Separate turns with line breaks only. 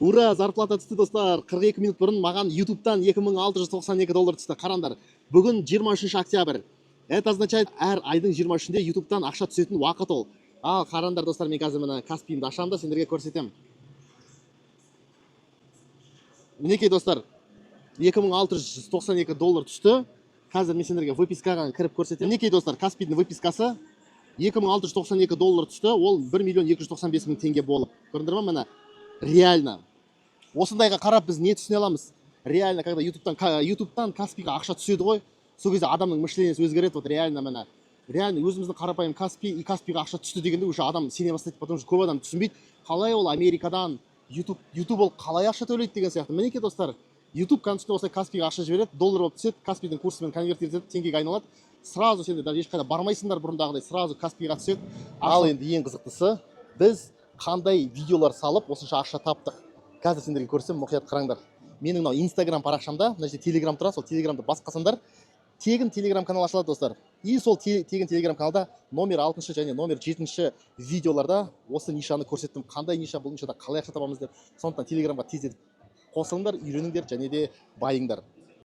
Ура, зарплата түсті, достар! 42 минут бұрын маған Ютубтан 2692 доллар түсті. Қараңдар, бүгін 23 октябрь. Это означает, әр айдың 23-інде Ютубтан ақша түсетін уақыт ол. Ал қараңдар, достар, мен қазір мына Каспиімді ашамын да, сендерге көрсетемін. Мінекей, достар, 2692 доллар түсті. Қазір мен сендерге выпискаға кіріп көрсетемін. Мінекей, достар, Каспидің выпискасы: 2692 доллар түсті. Ол 1 миллион 295 мың теңге болып. Көрдіңдер ма? Міне, реально осындайға қарап, біз не түсіне аламыз? Реально, когда Ютубтан Каспиға ақша түседі ғой, сол кезде адамның мышлениесі өзгереді. Вот реально, міне, реально өзіміздің қарапайым Каспи и Каспиға ақша түсті дегенде, уже адам сене бастайды, потому что көп адам түсінбейді, қалай ол Америкадан Ютуб ол қалай ақша төлейді деген сияқты. Мінекей, достар, Ютуб кәдімгідей осылай Каспиға ақша жібереді, доллар болып түседі, Каспидің курсымен конвертировать етеді, теңгеге айналады. Сразу сендер даже ешқайда бармайсыңдар бұрындағыдай, сразу Каспиға түседі. Ал енді ең қызықтысы, біз қандай видеолар салып осынша ақша таптық, қазір сендерге көрсетемін. Мұқият қараңдар. Менің мынау Инстаграм парақшамда, мына жерде Телеграм тұрады, сол Телеграмды басып қалсаңдар, тегін Телеграм канал ашылады, достар. И сол тегін Телеграм каналда номер алтыншы және номер жетінші видеоларда осы нишаны көрсеттім, қандай ниша бұл, нишада қалай ақша табамыз деп. Сондықтан Телеграмға тездетіп қосылыңдар, үйреніңдер және де байыңдар.